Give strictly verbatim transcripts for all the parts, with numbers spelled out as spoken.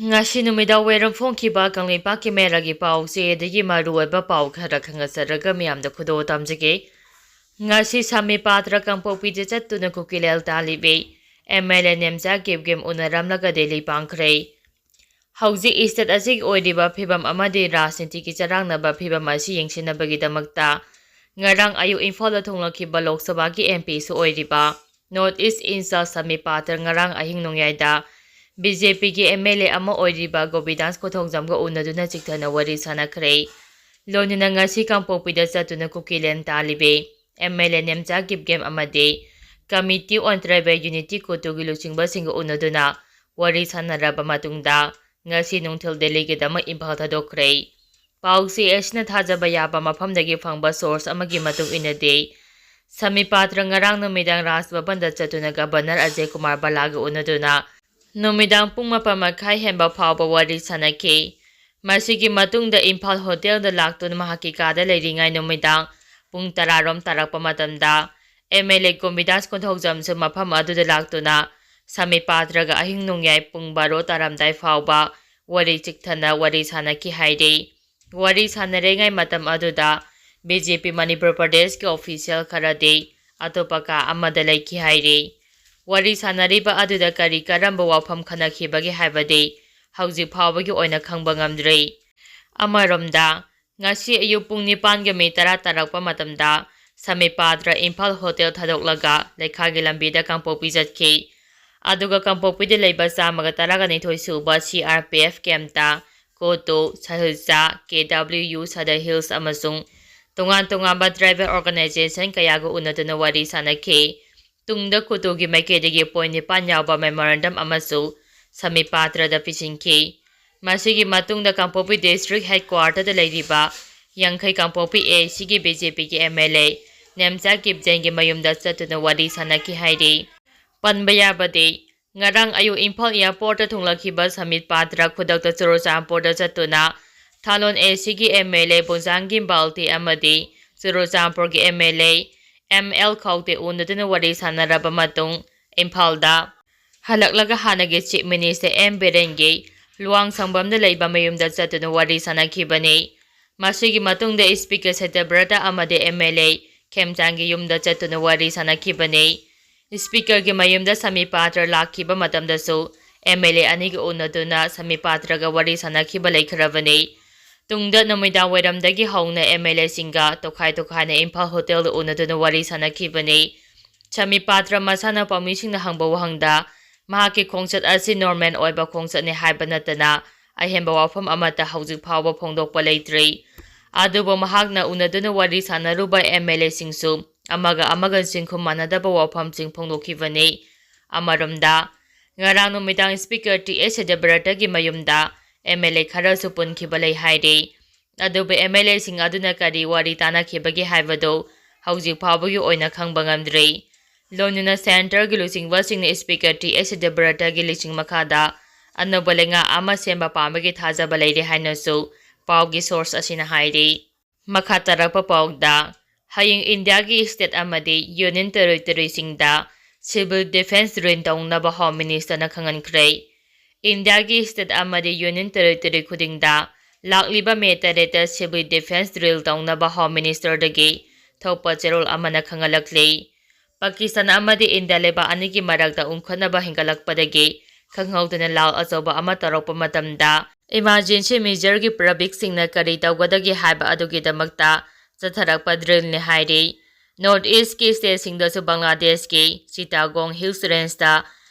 ꯉꯁꯤ ꯅꯨꯃꯤꯗꯥꯡ ꯋꯥꯏꯔꯝ ꯐꯣꯡꯈꯤꯕ ꯀꯪꯂꯩꯄꯥꯛꯀꯤ ꯃꯦꯔꯥꯒꯤ ꯄꯥꯎꯆꯦꯗꯒꯤ ꯃꯔꯨꯑꯣꯏꯕ ꯄꯥꯎ ꯈꯔ ꯈꯪꯍꯟꯖꯔꯒ ꯃꯤꯌꯥꯝꯗ ꯈꯨꯗꯣꯜ ꯇꯝꯖꯒꯦ꯫ ꯉꯁꯤ ꯁꯃꯤ ꯄꯥꯇ꯭ꯔ ꯀꯥꯡꯄꯣꯛꯄꯤꯗ ꯆꯠꯇꯨꯅ ꯀꯨꯀꯤꯂꯦꯜ ꯇꯥꯜꯂꯤꯕꯤ ꯑꯦꯝ ꯑꯦꯜ ꯑꯦ ꯅꯦꯝꯆꯥ ꯀꯤꯞꯒꯦꯝ ꯎꯅꯔꯝꯂꯒ ꯗꯦꯜꯂꯤ ꯄꯥꯡꯈ꯭ꯔꯦ꯫ ꯍꯧꯖꯤꯛ ꯏꯁꯇꯦꯠ ꯑꯁꯤꯒꯤ ꯑꯣꯏꯔꯤꯕ ꯐꯤꯕꯝ ꯑꯃꯗꯤ ꯔꯥꯖꯅꯤꯇꯤꯒꯤ ꯆꯔꯥꯡꯅꯕ ꯐꯤꯕꯝ ꯑꯁꯤ ꯌꯦꯡꯁꯤꯟꯅꯕꯒꯤꯗꯃꯛꯇ ꯉꯔꯥꯡ ꯑꯌꯨꯛ ꯏꯝꯐꯥꯜꯗ ꯊꯨꯡꯂꯛꯈꯤꯕ ꯂꯣꯛ ꯁꯚꯥꯒꯤ ꯑꯦꯝ ꯄꯤꯁꯨ ꯑꯣꯏꯔꯤꯕ ꯅꯣꯔꯠ ꯏꯁ ꯏꯟꯆꯥꯔꯖ ꯁꯃꯤ ꯄꯥꯇ꯭ꯔ ꯉꯔꯥꯡ ꯑꯍꯤꯡ ꯅꯣꯡꯌꯥꯏꯗ ꯕꯤ ꯖꯦ ꯄꯤꯒꯤ ꯑꯦꯝ ꯑꯦꯜ ꯑꯦ ꯑꯃ ꯑꯣꯏꯔꯤꯕ ꯒꯣꯕꯤꯗꯥꯟꯁ ꯀꯣꯊꯣꯡꯖꯝꯒ ꯎꯅꯗꯨꯅ ꯆꯤꯛꯊꯅ ꯋꯥꯔꯤ ꯁꯥꯟꯅꯈ꯭ꯔꯦ꯫ ꯂꯣꯏꯅꯅ ꯉꯁꯤ ꯀꯥꯡꯄꯣꯛꯄꯤꯗ ꯆꯠꯇꯨꯅ ꯀꯨꯀꯤꯂꯦꯟ ꯇꯥꯜꯂꯤꯕꯤ ꯑꯦꯝ ꯑꯦꯜ ꯑꯦ ꯅꯦꯝꯆꯥ ꯀꯤꯞꯒꯦꯝ ꯑꯃꯗꯤ Committee on Tribal Unity, ꯀꯣꯇꯨꯒꯤ ꯂꯨꯆꯤꯡꯕꯁꯤꯡꯒ ꯎꯅꯗꯨꯅ ꯋꯥꯔꯤ ꯁꯥꯟꯅꯔꯕ ꯃꯇꯨꯡꯗ ꯉꯁꯤ ꯅꯨꯡꯊꯤꯜ ꯗꯦꯜꯂꯤꯒꯤꯗꯃꯛ ꯏꯝꯐꯥꯜ ꯊꯥꯗꯣꯛꯈ꯭ꯔꯦ꯫ ꯄꯥꯎꯆꯦ ꯑꯁꯤꯅ ꯊꯥꯖꯕ ꯌꯥꯕ ꯃꯐꯝꯗꯒꯤ ꯐꯪꯕ ꯁꯣꯔꯁ ꯑꯃꯒꯤ ꯃꯇꯨꯡ ꯏꯟꯅꯗꯤ, ꯁꯃꯤ ꯄꯥꯇ꯭ꯔ ꯉꯔꯥꯡ ꯅꯨꯃꯤꯗꯥꯡ ꯔꯥꯖ ꯚꯕꯟꯗ ꯆꯠꯇꯨꯅ ꯒꯕꯔꯅꯔ ꯑꯖꯦ ꯀꯨꯃꯥꯔ ꯚꯜꯂꯥꯒ ꯎꯅꯗꯨꯅ ꯅꯨꯃꯤꯗꯥꯡ ꯄꯨꯡ ꯃꯥꯄꯟ ꯃꯈꯥꯏ ꯍꯦꯟꯕ ꯐꯥꯎꯕ ꯋꯥꯔꯤ ꯁꯥꯟꯅꯈꯤ꯫ ꯃꯁꯤꯒꯤ ꯃꯇꯨꯡꯗ ꯏꯝꯐꯥꯜ ꯍꯣꯇꯦꯜꯗ ꯂꯥꯛꯇꯨꯅ ꯃꯍꯥꯛꯀꯤ ꯀꯥꯗ ꯂꯩꯔꯤꯉꯩ ꯅꯨꯃꯤꯗꯥꯡ ꯄꯨꯡ ꯇꯔꯥꯔꯣꯝ ꯇꯥꯔꯛꯄ ꯃꯇꯝꯗ ꯑꯦꯝ ꯑꯦꯜ ꯑꯦ ꯒꯣꯕꯤꯗꯥꯁ ꯀꯣꯟꯊꯧꯖꯝꯁꯨ ꯃꯐꯝ ꯑꯗꯨꯗ ꯂꯥꯛꯇꯨꯅ ꯁꯃꯤ ꯄꯥꯇ꯭ꯔꯒ ꯑꯍꯤꯡ ꯅꯣꯡꯌꯥꯏ ꯄꯨꯡ ꯕꯥꯔꯣ ꯇꯥꯔꯝꯗꯥꯏ ꯐꯥꯎꯕ ꯋꯥꯔꯤ ꯆꯤꯛꯊꯅ ꯋꯥꯔꯤ ꯁꯥꯟꯅꯈꯤ ꯍꯥꯏꯔꯤ꯫ ꯋꯥꯔꯤ ꯁꯥꯟꯅꯔꯤꯉꯩ ꯃꯇꯝ ꯑꯗꯨꯗ ꯕꯤ ꯖꯦ ꯄꯤ ꯃꯅꯤꯄꯨꯔ ꯄ꯭ꯔꯗꯦꯁꯀꯤ ꯑꯣꯐꯤꯁꯤꯌꯦꯜ ꯈꯔꯗꯤ ꯑꯇꯣꯞꯄ ꯀꯥ ꯑꯃꯗ ꯂꯩꯈꯤ ꯍꯥꯏꯔꯤ꯫ ꯋꯥꯔꯤ ꯁꯥꯟꯅꯔꯤꯕ ꯑꯗꯨꯗ ꯀꯔꯤ ꯀꯔꯝꯕ ꯋꯥꯐꯝ ꯈꯟꯅꯈꯤꯕꯒꯦ ꯍꯥꯏꯕꯗꯤ ꯍꯧꯖꯤꯛ ꯐꯥꯎꯕꯒꯤ ꯑꯣꯏꯅ ꯈꯪꯕ ꯉꯝꯗ꯭ꯔꯤ꯫ ꯑꯃꯔꯣꯝꯗ, ꯉꯁꯤ ꯑꯌꯨꯛ ꯄꯨꯡ ꯅꯤꯄꯥꯟꯒ ꯃꯤꯅꯤꯠ ꯇꯔꯥ ꯇꯥꯔꯛꯄ ꯃꯇꯝꯗ ꯁꯃꯤ ꯄꯥꯇ꯭ꯔ ꯏꯝꯐꯥꯜ ꯍꯣꯇꯦꯜ ꯊꯥꯗꯣꯛꯂꯒ ꯂꯩꯈꯥꯒꯤ ꯂꯝꯕꯤꯗ ꯀꯥꯡꯄꯣꯛꯄꯤ ꯆꯠꯈꯤ꯫ ꯑꯗꯨꯒ ꯀꯥꯡꯄꯣꯛꯄꯤꯗ ꯂꯩꯕ ꯆꯥꯝꯃꯒ ꯇꯔꯥꯒ ꯅꯤꯊꯣꯏ ꯁꯨꯕ ꯁꯤ ꯑꯥꯔ ꯄꯤ ꯑꯦꯐ ꯀꯦꯝꯞꯇ ꯀꯣꯇꯣ, ꯁꯍꯤꯜꯆꯥ, ꯀꯦ ꯗꯕ꯭ꯂꯤꯎ ꯌꯨ, ꯁꯗꯔ ꯍꯤꯜꯁ ꯑꯃꯁꯨꯡ ꯇꯣꯉꯥꯟ ꯇꯣꯉꯥꯟꯕ ꯇ꯭ꯔꯥꯏꯕꯦꯜ ꯑꯣꯔꯒꯅꯥꯏꯖꯦꯁꯟ ꯀꯌꯥꯒ ꯎꯅꯗꯨꯅ ꯋꯥꯔꯤ ꯁꯥꯟꯅꯈꯤ꯫ ꯇꯨꯡꯗ ꯀꯣꯇꯣꯒꯤ ꯃꯥꯏꯀꯩꯗꯒꯤ ꯄꯣꯏꯟꯠ ꯅꯤꯄꯥꯟ ꯌꯥꯎꯕ ꯃꯦꯃꯣꯔꯦꯟꯗꯝ ꯑꯃꯁꯨ ꯁꯃꯤ ꯄꯥꯇ꯭ꯔꯗ ꯄꯤꯁꯤꯟꯈꯤ꯫ ꯃꯁꯤꯒꯤ ꯃꯇꯨꯡꯗ ꯀꯥꯡꯄꯣꯛꯄꯤ ꯗꯤꯁꯇ꯭ꯔꯤꯛ ꯍꯦꯗꯀ꯭ꯋꯥꯇꯔꯗ ꯂꯩꯔꯤꯕ ꯌꯥꯡꯈꯩ ꯀꯥꯡꯄꯣꯛꯄꯤ ꯑꯦ ꯁꯤꯒꯤ ꯕꯤ ꯖꯦ ꯄꯤꯒꯤ ꯑꯦꯝ ꯑꯦꯜ ꯑꯦ ꯅꯦꯝꯆꯥ ꯀꯤꯞꯖꯦꯟꯒꯤ ꯃꯌꯨꯝꯗ ꯆꯠꯇꯨꯅ ꯋꯥꯔꯤ ꯁꯥꯟꯅꯈꯤ ꯍꯥꯏꯔꯤ꯫ ꯄꯟꯕ ꯌꯥꯕꯗꯤ, ꯉꯔꯥꯡ ꯑꯌꯨꯛ ꯏꯝꯐꯥꯜ ꯑꯦꯌꯥꯔꯄꯣꯔꯠꯇ ꯊꯨꯡꯂꯛꯈꯤꯕ ꯁꯃꯤꯠ ꯄꯥꯇ꯭ꯔ ꯈꯨꯗꯛꯇ ꯆꯨꯔꯆꯥꯟꯄꯨꯔꯗ ꯆꯠꯇꯨꯅ ꯊꯥꯂꯣꯟ ꯑꯦ ꯁꯤꯒꯤ ꯑꯦꯝ ꯑꯦꯜ ꯑꯦ ꯕꯨꯖꯥꯡꯒꯤ ꯕꯥꯜꯇꯤ ꯑꯃꯗꯤ ꯆꯨꯔꯆꯥꯟꯄꯨꯔꯒꯤ M L A M L ꯈꯧꯇꯦ ꯎꯅꯗꯨꯅ ꯋꯥꯔꯤ ꯁꯥꯟꯅꯔꯕ ꯃꯇꯨꯡ ꯏꯝꯐꯥꯜꯗ ꯍꯜꯂꯛꯂꯒ ꯍꯥꯟꯅꯒꯤ ꯆꯤꯐ ꯃꯤꯅꯤꯁꯇꯔ ꯑꯦꯝ ꯕꯤꯔꯦꯟꯒꯤ ꯂꯨꯋꯥꯡꯁꯪꯕꯝꯗ ꯂꯩꯕ ꯃꯌꯨꯝꯗ ꯆꯠꯇꯨꯅ ꯋꯥꯔꯤ ꯁꯥꯟꯅꯈꯤꯕꯅꯤ꯫ ꯃꯁꯤꯒꯤ ꯃꯇꯨꯡꯗ Speaker ꯁꯇ꯭ꯌꯕ꯭ꯔꯇ ꯑꯃꯗꯤ MLA ꯈꯦꯝꯆꯥꯟꯒꯤ ꯌꯨꯝꯗ ꯆꯠꯇꯨꯅ ꯋꯥꯔꯤ ꯁꯥꯟꯅꯈꯤꯕꯅꯤ꯫ Speakerꯒꯤ ꯃꯌꯨꯝꯗ ꯁꯃꯤꯄꯥꯇ꯭ꯔ ꯂꯥꯛꯈꯤꯕ ꯃꯇꯝꯗꯁꯨ MLA ꯑꯅꯤꯒ ꯎꯅꯗꯨꯅ ꯁꯃꯤꯄꯥꯇ꯭ꯔꯒ ꯋꯥꯔꯤ ꯁꯥꯟꯅꯈꯤꯕ ꯂꯩꯈ꯭ꯔꯕꯅꯤ꯫ ꯇꯨꯡꯗ ꯅꯨꯃꯤꯗꯥꯡ ꯋꯥꯏꯔꯝꯗꯒꯤ ꯍꯧꯅ MLAꯁꯤꯡꯒ ꯇꯣꯈꯥꯏ ꯇꯣꯈꯥꯏꯅ ꯏꯝꯐꯥꯜ ꯍꯣꯇꯦꯜꯗ ꯎꯅꯗꯨꯅ ꯋꯥꯔꯤ ꯁꯥꯟꯅꯈꯤꯕꯅꯤ꯫ ꯁꯃꯤꯄꯥꯇ꯭ꯔ ꯃꯁꯥꯅ ꯄꯥꯎꯃꯤꯁꯤꯡꯅ ꯍꯪꯕ ꯋꯥꯍꯪꯗ ꯃꯍꯥꯛꯀꯤ ꯈꯣꯡꯆꯠ ꯑꯁꯤ normal ꯑꯣꯏꯕ ꯈꯣꯡꯆꯠꯅꯤ ꯍꯥꯏꯕ ꯅꯠꯇꯅ ꯑꯍꯦꯟꯕ ꯋꯥꯐꯝ ꯑꯃꯠꯇ ꯍꯧꯖꯤꯛ ꯐꯥꯎꯕ ꯐꯣꯡꯗꯣꯛꯄ ꯂꯩꯇ꯭ꯔꯤ꯫ ꯑꯗꯨꯕꯨ ꯃꯍꯥꯛꯅ ꯎꯅꯗꯨꯅ ꯋꯥꯔꯤ ꯁꯥꯟꯅꯔꯨꯕ MLAꯁꯤꯡꯁꯨ ꯑꯃꯒ ꯑꯃꯒ ꯆꯤꯡꯈꯨꯝ ꯃꯥꯟꯅꯗꯕ ꯋꯥꯐꯝꯁꯤꯡ ꯐꯣꯡꯗꯣꯛꯈꯤꯕꯅꯤ꯫ ꯑꯃꯔꯣꯝꯗ, ꯉꯔꯥꯡ ꯅꯨꯃꯤꯗꯥꯡ Speaker ꯇꯤ ꯑꯦꯁ ꯁꯇ꯭ꯌꯕ꯭ꯔꯇꯒꯤ ꯃꯌꯨꯝꯗ MLA ꯈꯔꯁꯨ ꯄꯨꯟꯈꯤꯕ ꯂꯩ ꯍꯥꯏꯔꯤ꯫ ꯑꯗꯨꯕꯨ MLAꯁꯤꯡ ꯑꯗꯨꯅ ꯀꯔꯤ ꯋꯥꯔꯤ ꯇꯥꯅꯈꯤꯕꯒꯦ ꯍꯥꯏꯕꯗꯨ ꯍꯧꯖꯤꯛ ꯐꯥꯎꯕꯒꯤ ꯑꯣꯏꯅ ꯈꯪꯕ ꯉꯝꯗ꯭ꯔꯤ꯫ ꯂꯣꯏꯅꯅ centreꯒꯤ ꯂꯨꯆꯤꯡꯕꯁꯤꯡꯅ Speaker ꯇꯤ ꯑꯦꯁ ꯁꯇ꯭ꯌꯕ꯭ꯔꯇꯒꯤ ꯂꯨꯆꯤꯡ ꯃꯈꯥꯗ ꯑꯅꯧꯕ ꯂꯩꯉꯥꯛ ꯑꯃ ꯁꯦꯝꯕ ꯄꯥꯝꯕꯒꯤ ꯊꯥꯖꯕ ꯂꯩꯔꯦ ꯍꯥꯏꯅꯁꯨ ꯄꯥꯎꯒꯤ source ꯑꯁꯤꯅ ꯍꯥꯏꯔꯤ꯫ ꯃꯈꯥ ꯇꯥꯔꯛꯄ ꯄꯥꯎꯗ, ꯍꯌꯦꯡ ꯏꯟꯗꯤꯌꯥꯒꯤ state ꯑꯃꯗꯤ union territoryꯁꯤꯡꯗ civil defence drill ꯇꯧꯅꯕ Home Ministerꯅ ꯈꯪꯍꯟꯈ꯭ꯔꯦ꯫ ꯏꯟꯗꯤꯌꯥꯒꯤ state ꯑꯃꯗꯤ union territory ꯈꯨꯗꯤꯡꯗ ꯂꯥꯛꯂꯤꯕ May ꯇꯔꯦꯠꯇ civil defence drill ꯇꯧꯅꯕ Home Ministerꯗꯒꯤ ꯊꯣꯛꯄ ꯆꯦꯔꯣꯜ ꯑꯃꯅ ꯈꯪꯍꯜꯂꯛꯂꯤ꯫ ꯄꯥꯀꯤꯁꯇꯥꯟ ꯑꯃꯗꯤ ꯏꯟꯗꯤꯌꯥ ꯂꯩꯕꯥꯛ ꯑꯅꯤꯒꯤ ꯃꯔꯛꯇ ꯎꯪꯈꯠꯅꯕ ꯍꯦꯟꯒꯠꯂꯛꯄꯗꯒꯤ ꯈꯪꯍꯧꯗꯅ ꯂꯥꯜ ꯑꯆꯧꯕ ꯑꯃ ꯇꯧꯔꯛꯄ ꯃꯇꯝꯗ emergency measureꯒꯤ ꯄ꯭ꯔꯕꯤꯛꯁꯤꯡꯅ ꯀꯔꯤ ꯇꯧꯒꯗꯒꯦ ꯍꯥꯏꯕ ꯑꯗꯨꯒꯤꯗꯃꯛꯇ ꯆꯠꯊꯔꯛꯄ drillꯅꯤ ꯍꯥꯏꯔꯤ꯫ North Eastꯀꯤ stateꯁꯤꯡꯗꯁꯨ ꯕꯪꯒ꯭ꯂꯥꯗꯦꯁꯀꯤ ꯆꯤꯇꯥꯒꯣꯡ Hills Rangeꯇ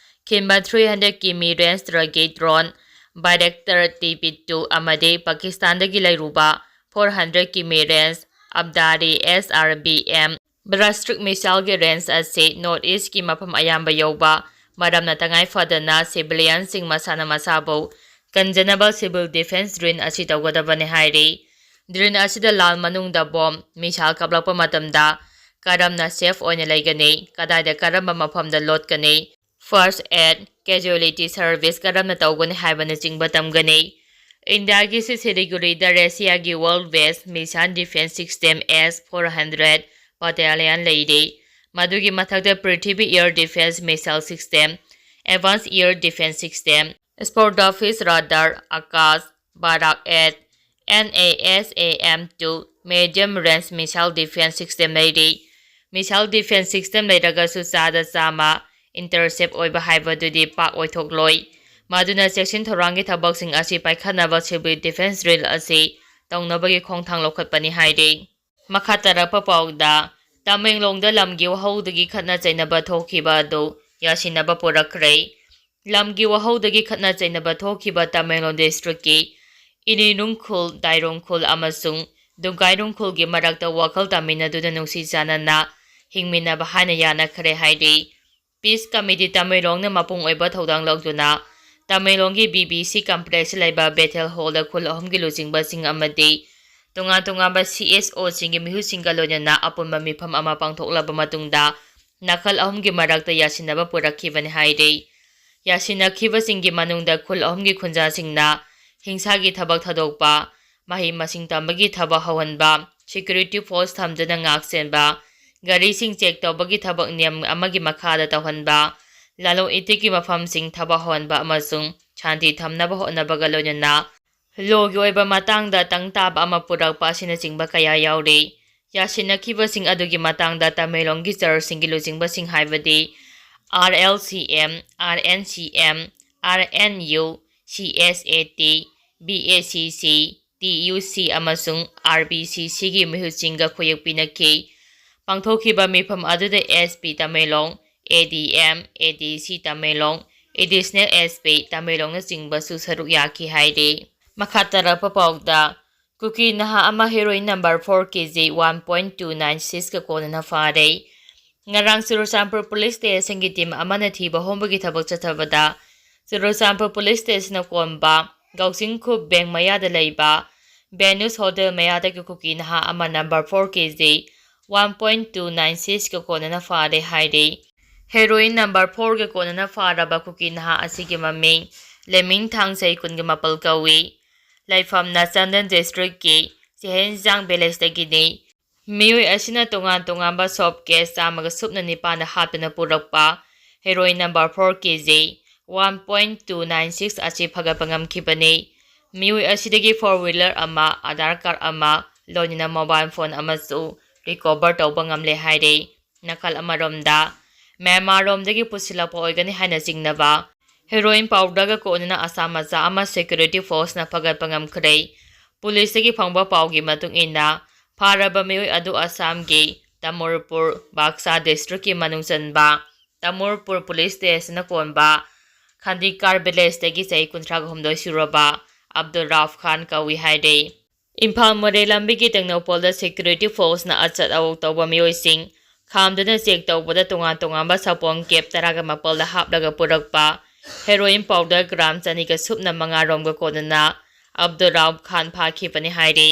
ꯈꯤꯟꯕ three hundred ꯀꯤꯃꯤ range target drone Bayraktar T B two ꯑꯃꯗꯤ ꯄꯥꯀꯤꯁꯇꯥꯟꯗꯒꯤ ꯂꯩꯔꯨꯕ four hundred ꯀꯤꯃꯤ range Abdari S R B M ballistic missileꯒꯤ range ꯑꯁꯤ North Eastꯀꯤ ꯃꯐꯝ ꯑꯌꯥꯝꯕ ꯌꯧꯕ ꯃꯔꯝꯅ ꯇꯉꯥꯏ ꯐꯗꯅ civilianꯁꯤꯡ ꯃꯁꯥꯅ ꯃꯁꯥꯕꯨ ꯀꯟꯖꯅꯕ civil defence drill ꯑꯁꯤ ꯇꯧꯒꯗꯕꯅꯤ ꯍꯥꯏꯔꯤ꯫ Drill ꯑꯁꯤꯗ ꯂꯥꯜ ꯃꯅꯨꯡꯗ bomb, missile ꯀꯥꯞꯂꯛꯄ ꯃꯇꯝꯗ ꯀꯔꯝꯅ safe ꯑꯣꯏꯅ ꯂꯩꯒꯅꯤ, ꯀꯗꯥꯏꯗ ꯀꯔꯝꯕ ꯃꯐꯝꯗ ꯂꯣꯠꯀꯅꯤ, first aid, casualty service ꯀꯔꯝꯅ ꯇꯧꯒꯅꯤ ꯍꯥꯏꯕꯅꯆꯤꯡꯕ ꯇꯝꯒꯅꯤ꯫ ꯏꯟꯗꯤꯌꯥꯒꯤ ꯁꯤ ꯁꯤꯂꯤꯒꯨꯔꯤꯗ ꯔꯁꯤꯌꯥꯒꯤ World Base Missile Defence System S four hundred Battalion ꯂꯩꯔꯤ꯫ ꯃꯗꯨꯒꯤ ꯃꯊꯛꯇ ꯄ꯭ꯔꯤꯊꯤꯕꯤ Air Defence Missile System, Advanced Air Defence System, Sportdov's Radar, Akash, Barak eight, NASAM two medium range missile defense system ꯂꯩꯔꯤ꯫ Missile defense system ꯂꯩꯔꯒꯁꯨ ꯆꯥꯗ ꯆꯥꯝꯃ intercept ꯑꯣꯏꯕ ꯍꯥꯏꯕꯗꯨꯗꯤ ꯄꯥꯛ ꯑꯣꯏꯊꯣꯛꯂꯣꯏ꯫ ꯃꯗꯨꯅ ꯆꯦꯛꯁꯤꯟ ꯊꯧꯔꯥꯡꯒꯤ ꯊꯕꯛꯁꯤꯡ ꯑꯁꯤ ꯄꯥꯏꯈꯠꯅꯕ civil defense drill ꯑꯁꯤ ꯇꯧꯅꯕꯒꯤ ꯈꯣꯡꯊꯥꯡ ꯂꯧꯈꯠꯄꯅꯤ ꯍꯥꯏꯔꯤ꯫ ꯃꯈꯥ ꯇꯥꯔꯛꯄ ꯄꯥꯎꯗ, ꯇꯃꯦꯡꯂꯣꯡꯗ ꯂꯝꯒꯤ ꯋꯥꯍꯧꯗꯒꯤ ꯈꯠꯅ ꯆꯩꯅꯕ ꯊꯣꯛꯈꯤꯕ ꯑꯗꯨ ꯌꯥꯁꯤꯟꯅꯕ ꯄꯨꯔꯛꯈ꯭ꯔꯦ꯫ ꯂꯝꯒꯤ ꯋꯥꯍꯧꯗꯒꯤ ꯈꯠꯅ ꯆꯩꯅꯕ ꯊꯣꯛꯈꯤꯕ ꯇꯃꯦꯡꯂꯣꯡ districtꯀꯤ ꯏꯅꯤꯔꯨꯡꯈꯨꯜ, ꯗꯥꯏꯔꯣꯡꯈꯨꯜ ꯑꯃꯁꯨꯡ ꯗꯨꯡꯒꯥꯏꯔꯨꯡꯈꯨꯜꯒꯤ ꯃꯔꯛꯇ ꯋꯥꯈꯜ ꯇꯥꯃꯤꯟꯅꯗꯨꯅ ꯅꯨꯡꯁꯤ ꯆꯥꯟꯅꯅ ꯍꯤꯡꯃꯤꯟꯅꯕ ꯍꯥꯏꯅ ꯌꯥꯅꯈ꯭ꯔꯦ ꯍꯥꯏꯔꯤ꯫ Peace Committee ꯇꯃꯦꯡꯂꯣꯡꯅ ꯃꯄꯨꯡ ꯑꯣꯏꯕ ꯊꯧꯗꯥꯡ ꯂꯧꯗꯨꯅ ꯇꯃꯦꯡꯂꯣꯡꯒꯤ BBC complex ꯂꯩꯕ Bethel Hallꯗ ꯈꯨꯜ ꯑꯍꯨꯝꯒꯤ ꯂꯨꯆꯤꯡꯕꯁꯤꯡ ꯑꯃꯗꯤ ꯇꯣꯉꯥꯟ ꯇꯣꯉꯥꯟꯕ CSOꯁꯤꯡꯒꯤ ꯃꯤꯍꯨꯠꯁꯤꯡꯒ ꯂꯣꯏꯅꯅ ꯑꯄꯨꯟꯕ ꯃꯤꯐꯝ ꯑꯃ ꯄꯥꯡꯊꯣꯛꯂꯕ ꯃꯇꯨꯡꯗ ꯅꯥꯀꯜ ꯑꯍꯨꯝꯒꯤ ꯃꯔꯛꯇ ꯌꯥꯁꯤꯟꯅꯕ ꯄꯨꯔꯛꯈꯤꯕꯅꯤ ꯍꯥꯏꯔꯤ꯫ ꯌꯥꯁꯤꯟꯅꯈꯤꯕꯁꯤꯡꯒꯤ ꯃꯅꯨꯡꯗ ꯈꯨꯜ ꯑꯍꯨꯝꯒꯤ ꯈꯨꯟꯖꯥꯁꯤꯡꯅ ꯍꯤꯡꯁꯥꯒꯤ ꯊꯕꯛ ꯊꯥꯗꯣꯛꯄ, ꯃꯍꯩ ꯃꯁꯤꯡ ꯇꯝꯕꯒꯤ ꯊꯕꯛ ꯍꯧꯍꯟꯕ, security force ꯊꯝꯗꯨꯅ ꯉꯥꯛ ꯁꯦꯟꯕ, ꯒꯥꯔꯤꯁꯤꯡ check ꯇꯧꯕꯒꯤ ꯊꯕꯛ ꯅꯤꯌꯝ ꯑꯃꯒꯤ ꯃꯈꯥꯗ ꯇꯧꯍꯟꯕ, ꯂꯂꯣꯟ ꯏꯇꯤꯛꯀꯤ ꯃꯐꯝꯁꯤꯡ ꯊꯕꯛ ꯍꯧꯍꯟꯕ ꯑꯃꯁꯨꯡ ꯁꯥꯟꯇꯤ ꯊꯝꯅꯕ ꯍꯣꯠꯅꯕꯒ ꯂꯣꯏꯅꯅ lawꯒꯤ ꯑꯣꯏꯕ ꯃꯇꯥꯡꯗ ꯇꯪ ꯇꯥꯕ ꯑꯃ ꯄꯨꯔꯛꯄ ꯑꯁꯤꯅꯆꯤꯡꯕ ꯀꯌꯥ ꯌꯥꯎꯔꯤ꯫ ꯌꯥꯁꯤꯟꯅꯈꯤꯕꯁꯤꯡ ꯑꯗꯨꯒꯤ ꯃꯇꯥꯡꯗ ꯇꯃꯦꯡꯂꯣꯡꯒꯤ churchꯁꯤꯡꯒꯤ ꯂꯨꯆꯤꯡꯕꯁꯤꯡ ꯍꯥꯏꯕꯗꯤ RLCM, RNCM, RNU, CSAT, BACC, TUC ꯑꯃꯁꯨꯡ RBCCꯒꯤ ꯃꯤꯍꯨꯠꯁꯤꯡꯒ ꯈꯨꯌꯦꯛ ꯄꯤꯅꯈꯤ꯫ ꯄꯥꯡꯊꯣꯛꯈꯤꯕ ꯃꯤꯐꯝ ꯑꯗꯨꯗ SP Tamenglong, ADM, ADC Tamenglong, Additional SP ꯇꯃꯦꯡꯂꯣꯡꯅꯆꯤꯡꯕꯁꯨ ꯁꯔꯨꯛ ꯌꯥꯈꯤ ꯍꯥꯏꯔꯤ꯫ ꯃꯈꯥ ꯇꯥꯔꯛꯄ ꯄꯥꯎꯗ, ꯀꯨꯀꯤ ꯅꯍꯥ ꯑꯃ heroin number four KG one point two nine sixꯀ ꯀꯣꯟꯅꯅ ꯐꯥꯔꯦ꯫ ꯉꯔꯥꯡ ꯆꯨꯔꯆꯥꯟꯄꯨꯔ police stationꯒꯤ team ꯑꯃꯅ ꯊꯤꯕ ꯍꯣꯝꯕꯒꯤ ꯊꯕꯛ ꯆꯠꯊꯕꯗ, ꯆꯨꯔꯆꯥꯟꯄꯨꯔ police stationꯅ ꯀꯣꯟꯕ ꯒꯧꯁꯤꯡꯈꯨꯞ bank ꯃꯌꯥꯗ ꯂꯩꯕ Venus Hotel ꯃꯌꯥꯗꯒꯤ ꯀꯨꯀꯤ ꯅꯍꯥ ꯑꯃ number four KG one point two nine sixꯀ ꯀꯣꯟꯅꯅ ꯐꯥꯔꯦ ꯍꯥꯏꯔꯤ꯫ Heroin number fourꯒ ꯀꯣꯟꯅꯅ ꯐꯥꯔꯕ ꯀꯨꯀꯤ ꯅꯍꯥ ꯑꯁꯤꯒꯤ ꯃꯃꯤꯡ ꯂꯦꯃꯤꯡ ꯊꯥꯡꯁꯩ, ꯀꯨꯟꯒ ꯃꯥꯄꯜ ꯀꯧꯏ꯫ ꯂꯩꯐꯝꯅ ꯆꯥꯟꯗꯦꯜ districtꯀꯤ ꯆꯦꯍꯦꯟꯖꯥꯡ villageꯇꯒꯤꯅꯤ꯫ ꯃꯤꯑꯣꯏ ꯑꯁꯤꯅ ꯇꯣꯉꯥꯟ ꯇꯣꯉꯥꯟꯕ soap case ꯆꯥꯝꯃꯒ ꯁꯨꯞꯅ ꯅꯤꯄꯥꯟꯗ ꯍꯥꯞꯇꯨꯅ ꯄꯨꯔꯛꯄ heroin number four KG one point two nine six ꯑꯁꯤ ꯐꯒꯠꯄ ꯉꯝꯈꯤꯕꯅꯤ꯫ ꯃꯤꯑꯣꯏ ꯑꯁꯤꯗꯒꯤ ꯐꯣꯔ ꯋꯤꯂꯔ ꯑꯃ, ꯑꯥꯙꯥꯔ ꯀꯥꯔꯗ ꯑꯃ, ꯂꯣꯏꯅꯅ ꯃꯣꯕꯥꯏꯜ ꯐꯣꯟ ꯑꯃꯁꯨ ꯔꯤꯀꯣꯚꯔ ꯇꯧꯕ ꯉꯝꯂꯦ ꯍꯥꯏꯔꯤ꯫ ꯅꯥꯀꯜ ꯑꯃꯔꯣꯝꯗ, ꯃ꯭ꯌꯥꯟꯃꯥꯔꯔꯣꯝꯗꯒꯤ ꯄꯨꯁꯤꯜꯂꯛꯄ ꯑꯣꯏꯒꯅꯤ ꯍꯥꯏꯅ ꯆꯤꯡꯅꯕ ꯍꯦꯔꯣꯏꯟ ꯄꯥꯎꯗꯔꯒ ꯀꯣꯟꯅꯅ ꯑꯁꯥꯝ ꯃꯆꯥ ꯑꯃ ꯁꯦꯀ꯭ꯌꯨꯔꯤꯇꯤ ꯐꯣꯔꯁꯅ ꯐꯒꯠꯄ ꯉꯝꯈ꯭ꯔꯦ꯫ ꯄꯨꯂꯤꯁꯇꯒꯤ ꯐꯪꯕ ꯄꯥꯎꯒꯤ ꯃꯇꯨꯡ ꯏꯟꯅ, ꯐꯥꯔꯕ ꯃꯤꯑꯣꯏ ꯑꯗꯨ ꯑꯁꯥꯝꯒꯤ ꯇꯥꯃꯨꯔꯄꯨꯔ ꯕꯥꯛꯁꯥ ꯗꯤꯁꯇ꯭ꯔꯤꯛꯀꯤ ꯃꯅꯨꯡ ꯆꯟꯕ ꯇꯥꯃꯨꯔꯄꯨꯔ ꯄꯨꯂꯤꯁ ꯁ꯭ꯇꯦꯁꯟꯅ ꯀꯣꯟꯕ ꯈꯥꯟꯗꯤꯀꯥꯔ ꯚꯤꯂꯦꯖꯇꯒꯤ ꯆꯍꯤ ꯀꯨꯟꯊ꯭ꯔꯥꯒ ꯍꯨꯝꯗꯣꯏ ꯁꯨꯔꯕ ꯑꯕꯗꯨꯜ ꯔꯥꯎꯐ ꯈꯥꯟ ꯀꯧꯏ ꯍꯥꯏꯔꯤ꯫ ꯏꯝꯐꯥꯜ ꯃꯣꯔꯦ ꯂꯝꯕꯤꯒꯤ ꯇꯦꯡꯅꯧꯄꯜꯗ ꯁꯦꯀ꯭ꯌꯨꯔꯤꯇꯤ ꯐꯣꯔꯁꯅ ꯑꯆꯠ ꯑꯋꯣꯛ ꯇꯧꯕ ꯃꯤꯑꯣꯏꯁꯤꯡ ꯈꯥꯝꯗꯨꯅ ꯆꯦꯛ ꯇꯧꯕꯗ ꯇꯣꯉꯥꯟ ꯇꯣꯉꯥꯟꯕ ꯁꯥꯄꯣꯟ ꯀꯦꯞ ꯇꯔꯥꯒ ꯃꯥꯄꯜꯗ ꯍꯥꯞꯂꯒ ꯄꯨꯔꯛꯄ ꯍꯦꯔꯣꯏꯟ ꯄꯥꯎꯗꯔ ꯒ꯭ꯔꯥꯝ ꯆꯅꯤꯒ ꯁꯨꯞꯅ ꯃꯉꯥꯔꯣꯝꯒ ꯀꯣꯟꯅꯅ ꯑꯕꯗꯨꯜ ꯔꯥꯎꯐ ꯈꯥꯟ ꯐꯥꯈꯤꯕꯅꯤ ꯍꯥꯏꯔꯤ꯫